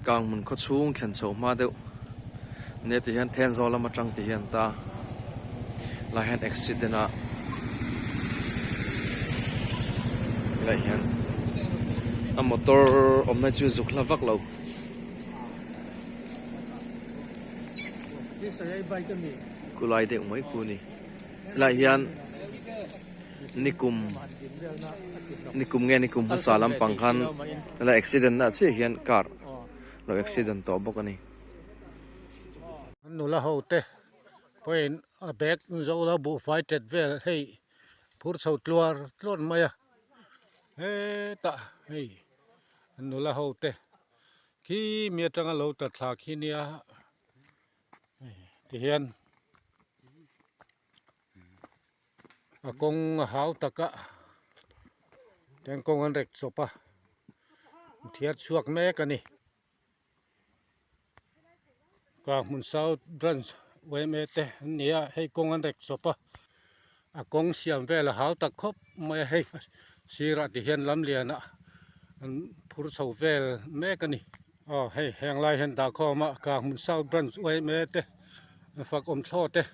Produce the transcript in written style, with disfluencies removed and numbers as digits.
Kanghmun khaw chhung thlen chhoh hma deuh nia ti hian Thenzawl lam atang ti hian ta lai hian accident a helai hian a motor awmna chu zuk hla vak lo. Kulai deuh mai khu a ni helai hian nikum nikum nge nikum hmasa lampang khan helai accident na chiah hian car lo accident tawh bawk a ni. An nula ho te pawhin a bag zo lo buhfai tet vel hei phur chho tluar tluar mai a hetah hei an nula ho te khi mi atanga lo tla thla khi nia tihian. A kawng a hau tak a tian kawng an rek chawp a thiar chhuak mek a ni ka hmun south branch yma te an ni a hei kawng an rek chawp a a kawng siam vel a hau tak khawp mai a hei sirah ti hian lam lian ah an phur chho vel mek a ni aw hei heng lai hian dah khawm a ka hmun south branch yma te fak awm thlawt e.